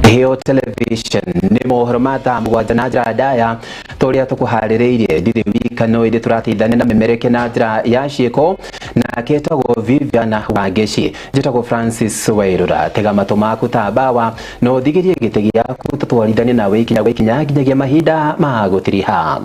Hĩo Television nĩ mohoro ma thaa 7 na njĩra ndaya tũrĩa tũkũharĩrĩirie. Ndirĩ wika no ĩndĩ tũrateithania na memereke na njĩra ya ciĩko, nake etagwo Vivian Wangeci, njĩtagwo Francis Wairura. Tega matũ maku ta mbawa na ũthigĩrie gĩtĩ gĩaku tũtwarithanie nawe ikinya gwa ikinya nginyagia mahinda ma gũtiriha.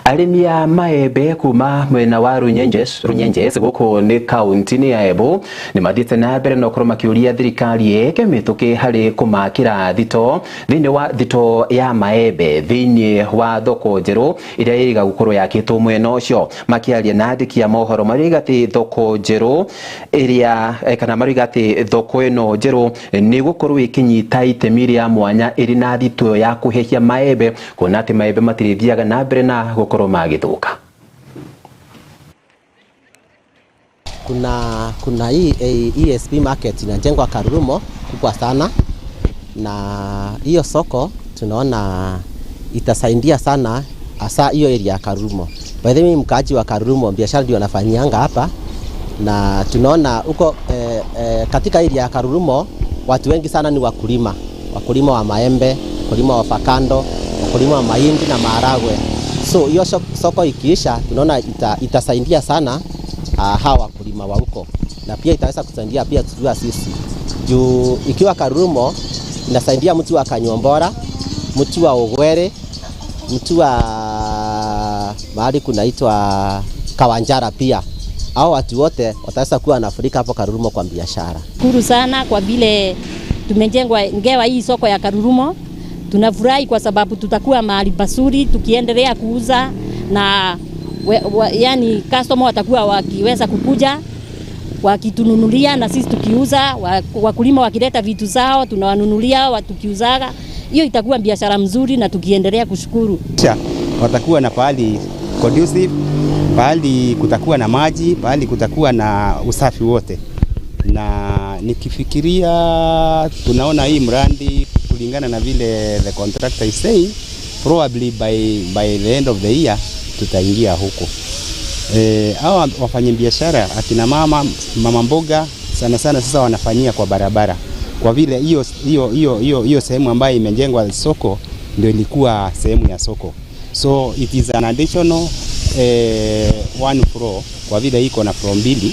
Arĩmi a maembe kuma mwena wa Runyenjes gũkũ nĩ kaunti-inĩ ya Embu nĩ mathiĩte na mbere na gũkorwo makĩũria thirikari ĩke mĩtũkĩ harĩ kũmakĩra thito thĩinĩ wa thito ya maembe thĩinĩ wa thoko njerũ ĩrĩa ĩrĩga gũkorwo yakĩtwo mwena ũcio. Makĩaria na andĩki a mohoro marauga atĩ thoko njerũ ĩrĩa kana marauga atĩ thoko ĩno njerũ nĩ gũkorwo ĩkĩnyita itemi rĩa mwanya ĩrĩ na thito ya kũhehia maembe, kuona atĩ maembe matirĩthiaga na mbere na gũkorwo magĩthũka. Kuna hii ESP market inajengwa Karurumo kubwa sana, na hiyo soko tunaona itasaidia sana hasa hiyo area ya Karurumo. By the way, mkaaji wa Karurumo biashara ndio wanafanyianga hapa, na tunaona huko katika area ya Karurumo watu wengi sana ni wakulima, wakulima wa maembe, wakulima wa avocado, wakulima wa mahindi na maharagwe. So hiyo soko ikiisha tunaona itasaidia sana hawa wakulima wa huko, na pia itaweza kusaidia pia tujua sisi juu ikiwa Karurumo inasaidia mtu wa Kanyombora, mtu wa Ogwere, mtu wa mahali kunaitwa Kawanjara pia. Hao watu wote wataweza kuwa wanafurika hapo Karurumo kwa biashara. Shukuru sana kwa vile tumejengwa ngewa hii soko ya Karurumo. Tunafurahi kwa sababu tutakuwa mahali pazuri tukiendelea kuuza na yani customer watakuwa wakiweza kukuja wakitununulia na sisi tukiuza, wakulima wakileta vitu zao tunawanunulia tukiuzaga. Hiyo itakuwa biashara mzuri na tukiendelea kushukuru. Watakuwa na pahali conducive, pahali kutakuwa na maji, pahali kutakuwa na usafi wote. Na nikifikiria tunaona hii mradi kulingana na vile the contractor is saying, probably by the end of the year tutaingia huko. Hawa wafanyabiashara akina mama, mama mboga sana sana sasa wanafanyia kwa barabara, kwa vile hiyo sehemu ambayo imejengwa soko ndio ilikuwa sehemu ya soko. So it is an additional one floor, kwa vile iko na floor 2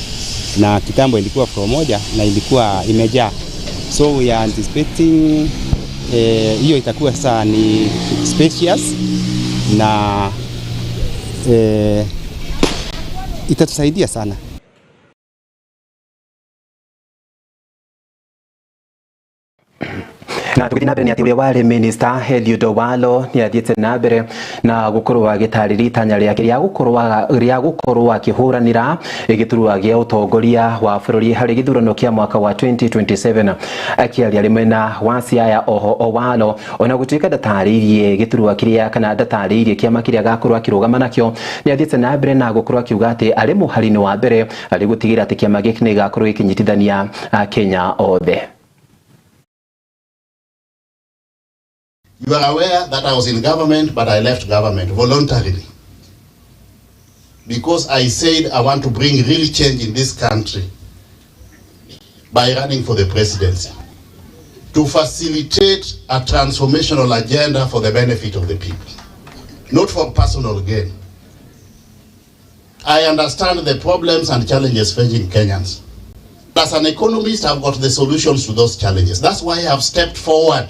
na kitambo ilikuwa floor 1 na ilikuwa imejaa. So we are anticipating hiyo itakuwa sasa ni spacious na itatusaidia sana. Na tũgĩthiĩ na mbere nĩ atĩ ũrĩa warĩ minister Eliud Owalo nĩ athiĩte na mbere na gũkorwo agĩtarĩria itanya rĩake rĩa gũkorwo akĩhũranĩra gĩturwa gĩa ũtongoria wa bũrũri harĩ gĩthurano kĩa mwaka wa 2027. Akĩaria arĩ mwena wa Siaya oho Owalo ona gũtuĩka ndatarĩirie gĩturwa kĩrĩa kana ndatarĩirie kĩama kĩrĩa agakorwo akĩrũgama nakĩo, nĩ athiĩte na mbere na gũkorwo akiuga atĩ arĩ mũhari-inĩ wa mbere arĩ gũtigĩrĩra atĩ kĩama gĩkĩ nĩ gĩgakorwo gĩkĩnyitithania Kenya othe. You are aware that I was in government, but I left government voluntarily because I said I want to bring real change in this country by running for the presidency, to facilitate a transformational agenda for the benefit of the people, not for personal gain. I understand the problems and challenges facing Kenyans. As an economist, I've got the solutions to those challenges. That's why I've stepped forward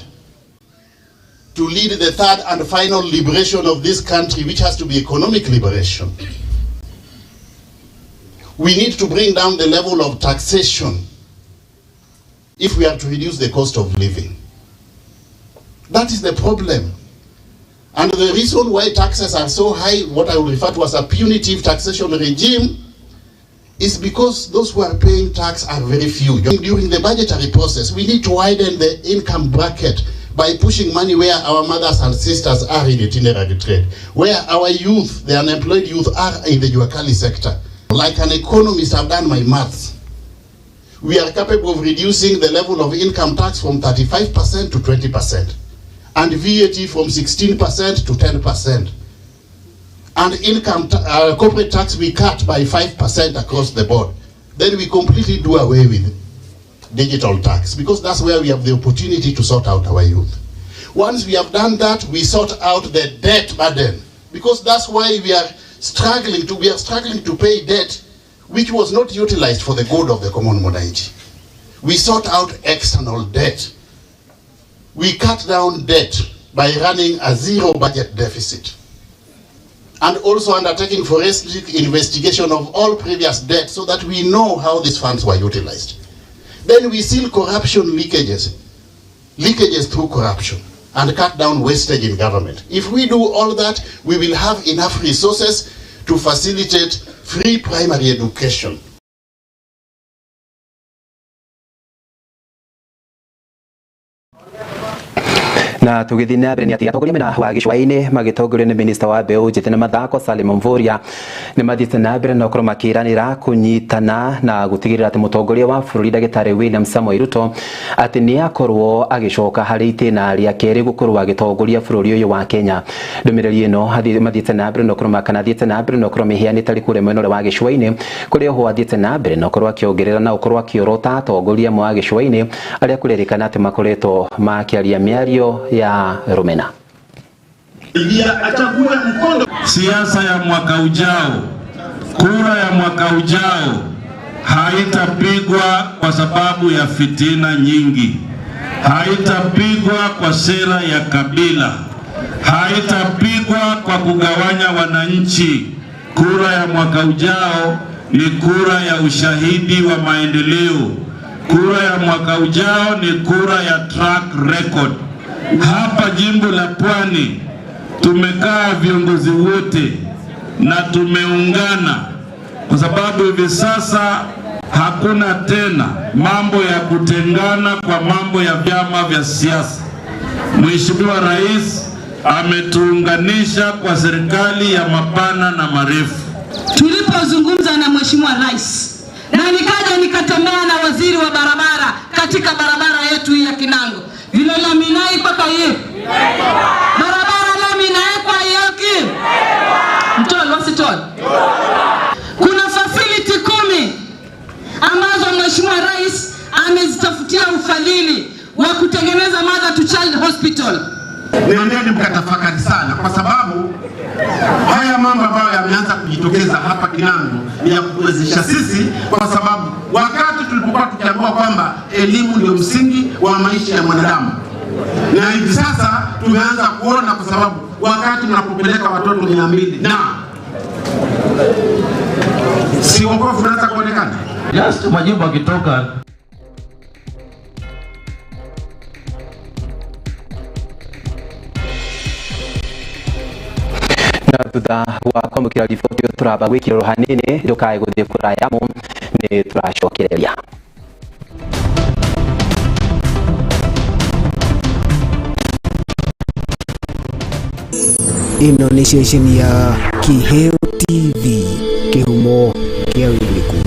to lead the third and final liberation of this country, which has to be economic liberation. We need to bring down the level of taxation if we are to reduce the cost of living. That is the problem. And the reason why taxes are so high, what I would refer to as a punitive taxation regime, is because those who are paying tax are very few. During the budgetary process, we need to widen the income bracket by pushing money where our mothers and sisters are in itinerary trade, where our youth, the unemployed youth, are in the Juakali sector. Like an economist, I've done my maths. We are capable of reducing the level of income tax from 35% to 20%, and VAT from 16% to 10%. And income corporate tax we cut by 5% across the board. Then we completely do away with Digital tax, because that's where we have the opportunity to sort out our youth. Once we have done that, we sort out the debt burden, because that's why we are struggling to pay debt which was not utilized for the good of the common mwananchi. We sort out external debt. We cut down debt by running a zero budget deficit, and also undertaking forensic investigation of all previous debt so that we know how these funds were utilized. Then we seal corruption leakages through corruption, and cut down wastage in government. If we do all that, we will have enough resources to facilitate free primary education. Na tugithii na mbere ni ati atongoria mena wa gĩcũa-inĩ magĩtongorio nĩ minista wa mbeũ njĩthĩ na mathako Salim Mvurya nĩ mathiĩte na mbere na gũkorwo makĩranĩra kũnyitana na gũtigĩrĩra atĩ mũtongoria wa bũrũri ndagĩtarĩ William Samoei Ruto atĩ nĩ akorwo agĩcoka harĩ itĩna rĩa kerĩ gũkorwo agĩtongoria bũrũri ũyũ wa Kenya. Ndũmĩrĩri ĩno mathiĩte na mbere na gũkorwo kana athiĩte na mbere na gũkorwo mĩheanĩte arĩ kũrĩa mwena ũrĩa wa gĩcũa-inĩ kũrĩa oho athiĩte na mbere na gũkorwo akĩongerera na gũkorwo akĩorota atongoria amwe a gĩcũa-inĩ arĩa kũrerĩkana atĩ makoretwo makĩaria mĩario ya rumena. Siasa ya mwaka ujao, kura ya mwaka ujao haitapigwa kwa sababu ya fitina nyingi, haitapigwa kwa sera ya kabila, haitapigwa kwa kugawanya wananchi. Kura ya mwaka ujao ni kura ya ushahidi wa maendeleo. Kura ya mwaka ujao ni kura ya track record. Hapa jimbo la Pwani tumekaa viongozi wote na tumeungana, kwa sababu hivi sasa hakuna tena mambo ya kutengana kwa mambo ya vyama vya siasa. Mheshimiwa Rais ametuunganisha kwa serikali ya mapana na marefu. Tulipozungumza na Mheshimiwa Rais na nikaja nikatembea na waziri wa barabara katika barabara yetu ya Kinango, vile lami kwa kaye barabara lami kwa yoki mtol wasitol. Kuna facility 10 ambazo Mheshimiwa Rais amezitafutia ufadhili wa kutengeneza Mother to Child Hospital. Nendeni mkatafakari sana, kwa sababu haya mambo ambayo yameanza kujitokeza hapa Kinango ni ya kuwezesha sisi, kwa sababu wakati tulipokuwa tukiambiwa kwamba elimu ndio msingi wa maisha ya mwanadamu, na hivi sasa tumeanza kuona, kwa sababu wakati mnapopeleka watoto 200 na si wokovu unaanza kuonekana. Just majibu akitoka. Na thutha wa kwamũkĩra riboti ĩyo tũramba gwĩkĩrĩrwo hanini ndũkae gũthiĩ kũraya mũno nĩ tũracokereria. Ĩno nĩ ceceni ya Kiheo TV, kĩhumo kĩa wĩigĩrĩrĩku.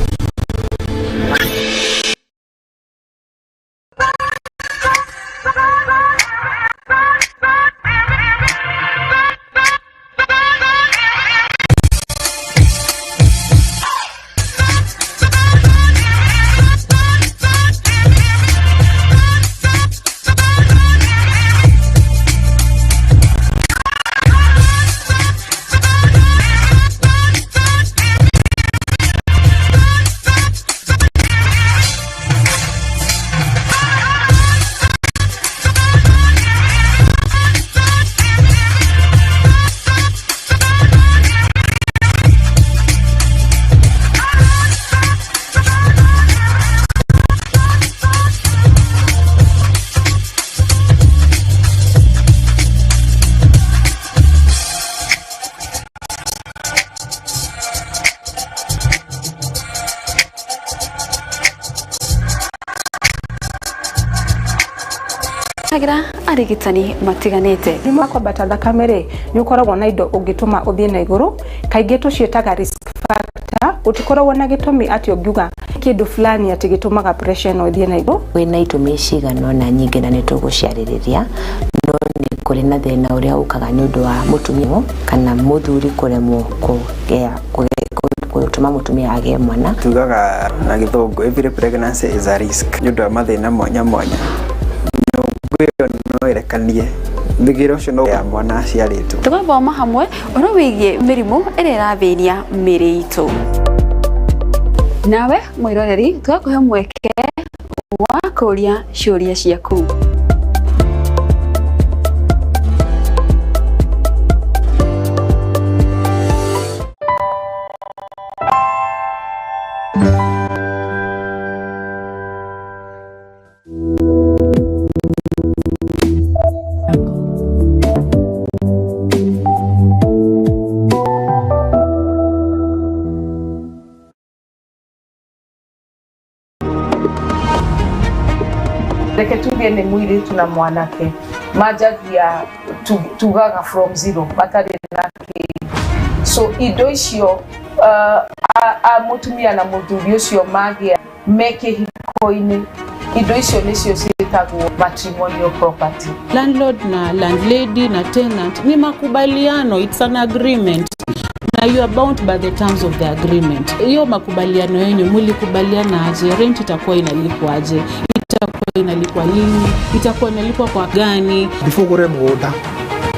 Agira arigitani matiganite. Mũrimũ wa kwambata thakame rĩ, nĩ ũkoragwo na indo ũngĩtũma ũthiĩ na igũrũ, kaingĩ tũciĩtaga risk factor. Gũtikoragwo na gĩtũmi atĩ ũngiuga kĩndũ fulani atĩ gĩtũmaga pressure ĩno ĩthiĩ na igũrũ. Kwĩna itũmi cigana ũna nyingĩ na nĩ tũgũciarĩrĩria, no nĩ kũrĩ na thĩna ũrĩa ũkaga nĩ ũndũ wa mũtumia kana mũthuri kũremwo kũgĩa Gũtũma mũtumia agĩe mwana. Tugaga na Gĩthũngũ, every pregnancy is a risk, nĩ ũndũ wa mathĩna mwanya mwanya. Nyũngũ ĩyo no ĩrekanie thigiro ũcio no ya mwana aciarĩtwo. Tũgathoma hamwe ũhoro wĩgiĩ mĩrimũ ĩrĩa ĩrathĩnia mĩĩrĩ itũ. Nawe mwĩroreri, tũgakũhe mweke wa kũũria ciũria ciaku. Reke tuge nĩ mũirĩtu na mwanake manjagia tugaga from zero, matarĩ na kĩndũ. So indo icio a mũtumia na mũthuri ũcio magĩa me kĩhiko-inĩ, indo icio nĩcio ciĩtagwo matrimonial property. Landlord na landlady na tenant ni makubaliano, it's an agreement na you are bound by the terms of the agreement. Hiyo makubaliano yenyu mulikubaliana aje? Rent itakuwa inalipwa aje? Itakuwa inalipwa lini? Itakuwa inalipwa kwa gani? Before ũgũre mũgũnda,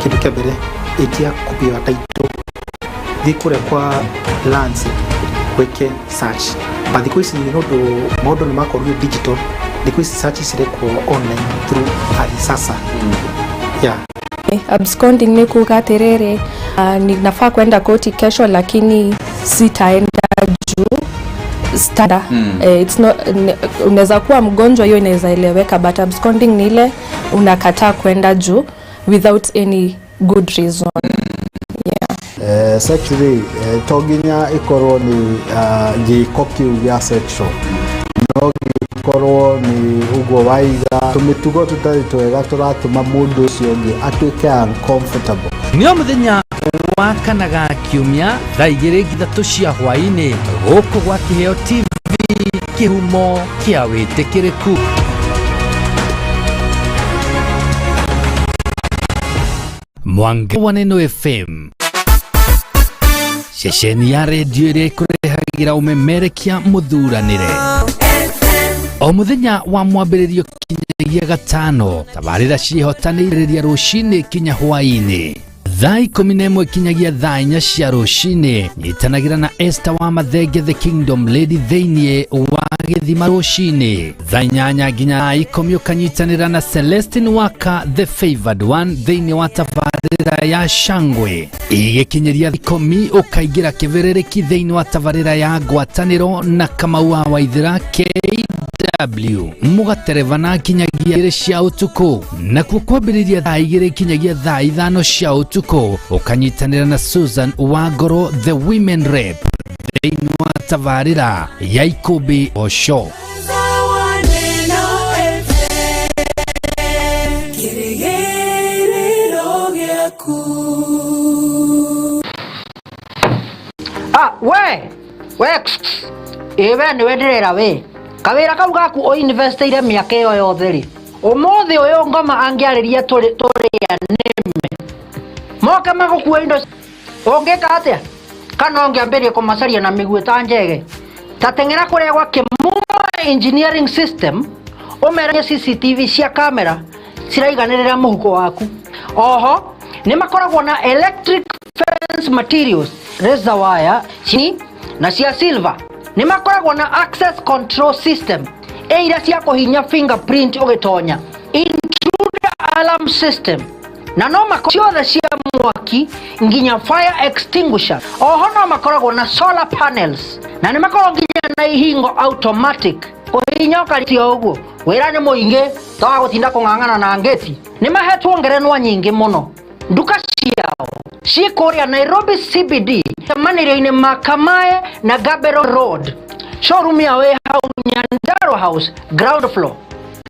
kĩndũ kĩa mbere, ĩtia copy ya title, thiĩ kũrĩa kwa lands wĩke search. But thikũ ici nĩ ũndũ maũndũ nĩ makorirwo digital, thikũ ici search cirekwo online through Ardhi. Yeah. Absconding ni kuga atiriri, ninafaa kwenda koti kesho lakini sitaenda juu stada. It's not, unaweza kuwa mgonjwa, hiyo inaweza eleweka, but absconding ni ile unakataa kwenda juu without any good reason. Yeah. Sexually, to nginya ikorwo ni gĩko kĩu gĩa sexual, no gĩkorwo nĩ ũguo waiga tũmĩtugo tũtarĩ twega tũratũma mũndũ ũcio ũngĩ atuĩke uncomfortable. Nĩ o mũthenya wa kana ga kiumia thaa igĩrĩ 3 cia hwaĩ-inĩ gũkũ gwa Kĩheo TV, kĩhumo kĩa wĩtĩkĩrĩku. Mwangi wa Neno FM, ceceni ya redio ĩrĩa ĩkũrehagĩra ũmemerekia mũthuranĩre o mũthenya wa mwambĩrĩrio kinyagia gatano. Tabarĩra ciĩhotanĩirie rũcinĩ kinya hwaĩ-inĩ thaa 11 kinyagia thaa 4 cia rũcinĩ. Nyitanagĩra na Esther wa Mathenge, the Kingdom Lady, thĩinĩ wa gĩthima rũcinĩ thaa 8 nginya thaa 10. Ũkanyitanĩra na Celestine Waka, the favored one, thĩinĩ wa tabarĩra ya Shangwe. Igĩkinyĩria 10 ũkaingĩra kĩbĩrĩrĩki thĩinĩ wa tabarĩra ya Ngwatanĩro na Kamau wa Waithĩra KW, mũgaterebana kinyagia 2 cia ũtukũ. Nakuo kwambĩrĩria thaa 2 kinyagia thaa 5 cia ũtukũ ũkanyitanĩra na Susan Wangoro, the women rep, thĩinĩ wa tabarĩra ya Ikũmbĩ Oco. We we ĩ we nĩwe ndĩrera we kawĩra kau gaku ũinvestĩire mĩaka ĩyo yothe rĩ, ũmũthĩ ũyũ ngoma angĩarĩria tũrĩa nĩme moke magũkua indo, ũngĩka atĩa? Kana ũngĩambĩrĩria kũmacaria na mĩguĩ ta njege? Ta teng'era kũrĩa gwa Kĩmuma Engineering System ũmeranie CCTV cia kamera ciraiganĩrĩra mũhuko waku. Oho nĩ makoragwo na electric fence materials, razor wire na cia silver. Nĩ makoragwo na access control system ĩira cia kũhinya fingerprint ũgĩtonya, intruder alarm system, na no makoragwo ciothe cia mwaki nginya fire extinguisher. Oho no makoragwo na solar panels na nĩ makoragwo nginya na ihingo automatic kũhinya ũkaritio ũguo. Wĩra nĩ mũingĩ toga gũtinda kũng'ang'ana na ngĩti. Nĩ mahetwo ngerenwa nyingĩ mũno. Nduka ciao ciĩ kũrĩa Nairobi CBD, manĩrio-inĩ ma Kamae na Gabero Road. Showroom yao ĩ hau Nyandarua House ground floor.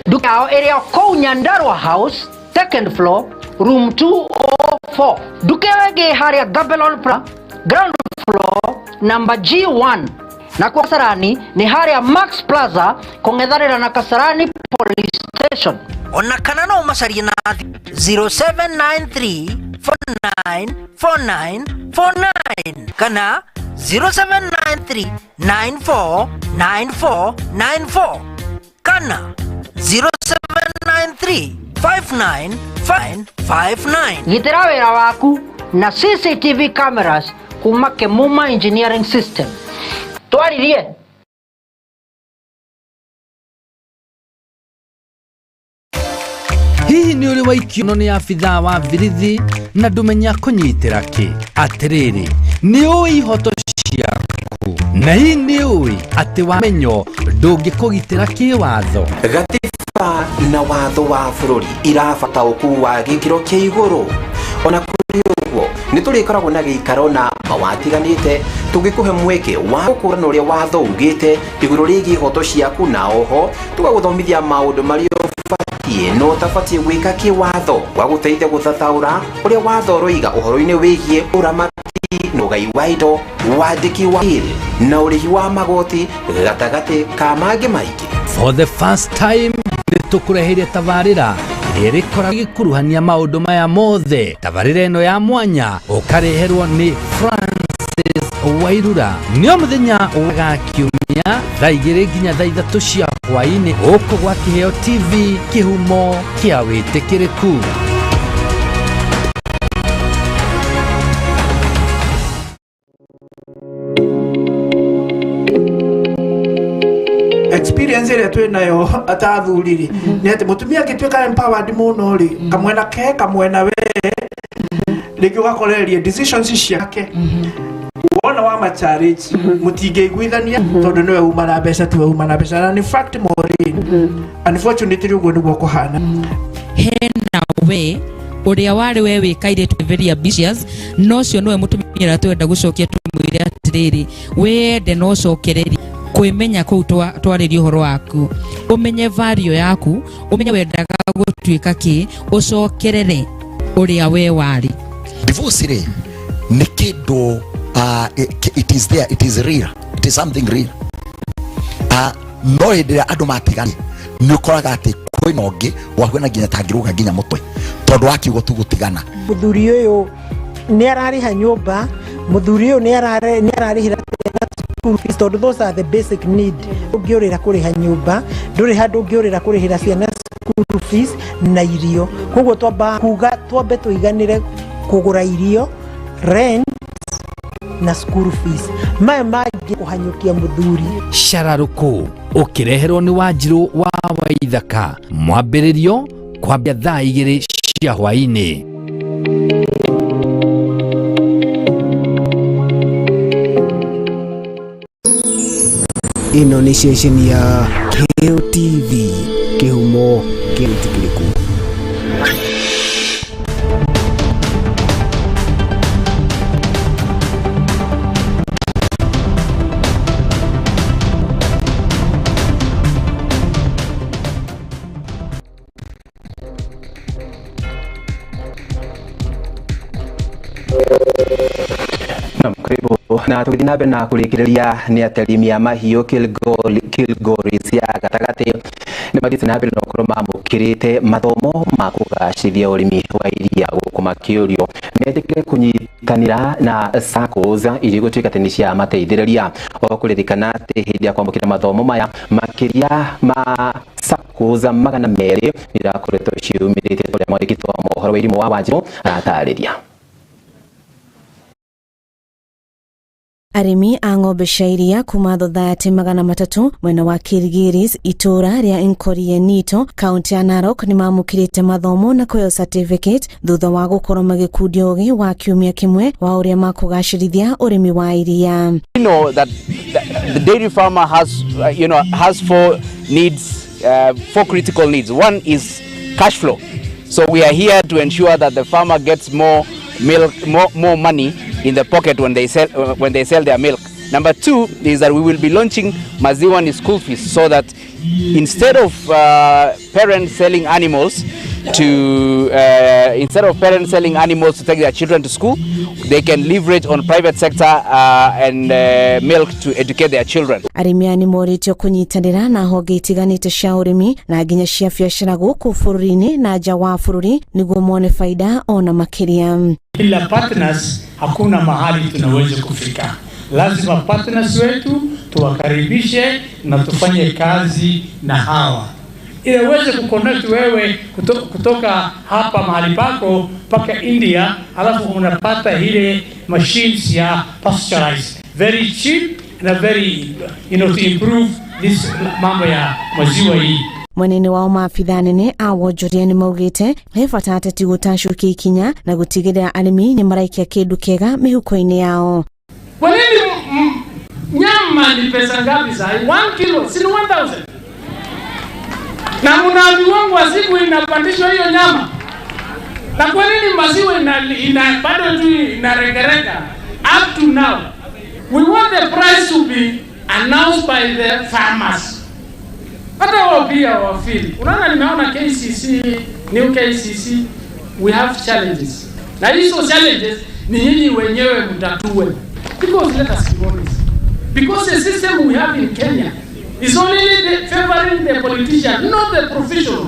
Nduka yao ĩrĩa kũu Nyandarua House second floor room 204. Nduka ĩyo ĩngĩ harĩa Gabelon Plaza ground floor number G1. Na kwa Kasarani ni harĩa Max Plaza kũng'ethanĩra na Kasarani Police Station. Ona kana no ũmacarie na 0793 494949 kana 0793 949494 kana 0793 595959. Gitĩra wĩra waku na CCTV cameras kuma Kemuma Engineering System. Twaririe. Hihi nĩ ũrĩ waikio nĩ abithaa wa birithi na ndũmenya kũnyitĩra kĩ? Atĩrĩrĩ, nĩ ũĩ ihoto ciaku na hihi nĩ ũĩ atĩ wamenyo ndũngĩkũgitĩra kĩwatho? Gatiba na watho wa bũrũri irabata ũkuu wa gĩkĩro kĩa igũrũ. Ona kũrĩ ũguo nĩ tũrĩkoragwo na gĩikaro na mawatiganĩte tũngĩkũhe mweke wa gũkũrana ũrĩa watho ugĩte igũrũ rĩgiĩ ihoto ciaku, na oho tũgagũthomithia maũndũ marĩa ũbatiĩ na ũtabatiĩ gwĩka kĩwatho gwagũteithia gũthathaũra ũrĩa watho ũroiga ũhoro-inĩ wĩgiĩ ũramati na ũgai wa indo, wandĩki wa wĩrĩ na ũrĩhi wa magoti gatagatĩ ka mangĩ maingĩ. For the first time nĩ tũkũreheire tabarĩra ĩrĩa ĩrĩkoragwo ĩgĩkuruhania maũndũ maya mothe. Tabarĩra ĩno ya mwanya ũkareherwo nĩ Francis Wairura nĩ o mũthenya wa kiumia thaa 2 nginya thaa 3 cia hwaĩ-inĩ gũkũ gwa Kĩheo TV, kĩhumo kĩa wĩtĩkĩrĩku. Experience ĩrĩa twĩ nayo ta athuri rĩ nĩ atĩ mũtumia angĩtuĩka empowered mũno rĩ, kamwena ke kamwena we rĩngĩ ũgakorereria decisions ciake wona wa machallenge mũtingĩiguithania tondũ nĩwe uma na mbeca tiwe uma na mbeca. Na in fact Maureen, unfortunately ũguo nĩguo kũhana. Hena we ũrĩa warĩ we wĩ kairĩtu very ambitious, no ũcio nĩwe mũtumia ũrĩa twenda gũcokia tũmwĩre atĩrĩrĩ, wende no ũcokererie kwĩmenya kũu twarĩrie ũhoro waku, ũmenye value yaku, ũmenye wendaga gũtuĩka kĩ, ũcokerere ũrĩa we warĩ. Divorce rĩ nĩ kĩndũ, it is there, it is real, it is something real. No hĩndĩ ĩrĩa andũ matigana nĩ ũkoraga atĩ kwĩna ũngĩ wahuana nginya tangĩrũga nginya mũtwe tondũ wa kiugo tu gũtigana. Mũthuri ũyũ nĩ ararĩha nyũmba, mũthuri ũyũ nĩ ararĩhĩra school fees, tondũ those are the basic need. Ũngĩũrĩra kũrĩha nyũmba, ndũrĩ handũ ũngĩũrĩra kũrĩhĩra ciana school fees na irio. Koguo twamba kuga twambe tũiganĩre kũgũra irio, rent na school fees. Maya mangĩ kũhanyũkia mũthuri. Cararũkũ ũkĩreherwo nĩ Wanjirũ wa Waithaka, mwambĩrĩrio kwambia thaa 2 cia hwaĩ-inĩ. Ĩno nĩ ceceni ya Kĩheo TV, kĩhumo kĩa wĩtĩkĩrĩku. Na tũgĩthiĩ na mbere na kũrĩkĩrĩria nĩ atĩ a mahiũ Kilgori cia gatagatĩ nĩ mathiĩte na mbere na gũkorwo mamũkĩrĩte mathomo ma kũgacĩrithia ũrĩmi wa iria gũkũ makĩũrio metĩkĩre kũnyitanĩra na SACCOs iria igũtuĩka atĩ nĩ ciamateithĩrĩria. O kũririkana atĩ hĩndĩ ya kwamũkĩra mathomo maya makĩria ma SACCOs 200 irakoretwo ciumĩrĩte ũrĩa mwandĩki wa mohoro wa Irimũ wa Wanjirũ aratarĩria. Arĩmi a ng'ombe cia iria kuma thothaitĩ 300 mwena wa Kilgiris itũra rĩa Nkorienito kaunti ya Narok nĩ mamũkĩrĩte mathomo na kũheo certificate thutha wa gũkorwo magĩkundio ũgĩ wa kiumia kĩmwe wa ũrĩa makũgacĩrithia ũrĩmi wa iria. You know that the dairy farmer has has four needs, four critical needs. One is cash flow. So we are here to ensure that the farmer gets more milk, more money in the pocket when they sell their milk. Number two is that we will be launching Maziwa ni school fees, so that instead of parents selling animals to take their children to school, they can leverage on private sector and milk to educate their children. Arĩmi aya nĩmorĩtio kũnyitanĩra na honge itiganĩte cia ũrĩmi na nginya cia biacara gũkũ bũrũri-inĩ na nja wa bũrũri nĩguo mone faida ona makĩria. Bila partners hakuna mahali tunaweza kufika. Lazima partners wetu tuwakaribishe na tufanye kazi na hawa ili uweze kuconnect wewe kutoka hapa mahali pako mpaka India, alafu unapata ile machines ya pasteurize very cheap na very to improve this mambo ya maziwa hii. Mwenene wao maabithaa nene a wonjoria nĩ maugĩte he bata ateti gũtacũkia ikinya na gũtigĩrĩra arĩmi nĩ maraikia kĩndũ kĩega mĩhuko-inĩ yao. Kwa nini nyama ni pesa ngapi sasa? 1 kilo si ni 1000? Na mnaambiwa wa siku inapandishwa hiyo nyama. Na kwa nini maziwa ina bado tu inaregerega up to now? We want the price to be announced by the farmers. Hata wao pia wafili. Unaona, nimeona KCC, new KCC, we have challenges. Na hizo challenges ni nyinyi wenyewe mtatue. Because let us be honest. Because the system we have in Kenya is only favoring the politician, not the professional.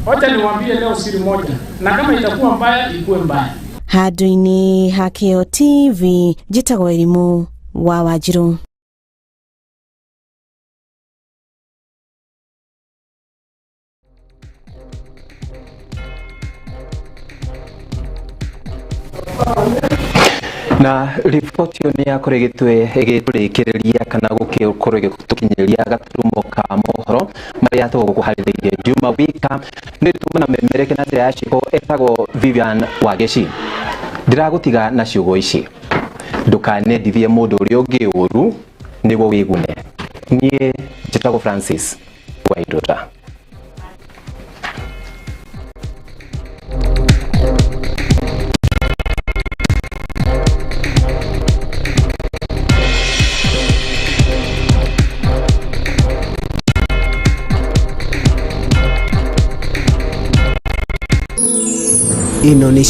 Wacha niwaambie leo siri moja, na kama itakuwa mbaya ikuwe mbaya. Handũ-inĩ ha Kĩo TV njĩtagwo Elimu wa Wanjiru. Na riboti ĩyo nĩ yakorwo ĩgĩtũrĩkĩrĩria kana gũkorwo ĩgĩtũkinyĩria gaturumo ka mohoro marĩa tũgũkũharĩrĩirie Juma wika. Nĩ tuma na memereke na njĩra ya ciĩko etagwo Vivian Wangeci. Ndĩragũtiga na ciugo ici: ndũkanendithie mũndũ ũrĩa ũngĩ ũru nĩguo wĩgune. Niĩ njĩtagwo Francis Waindũta. Ĩno nĩ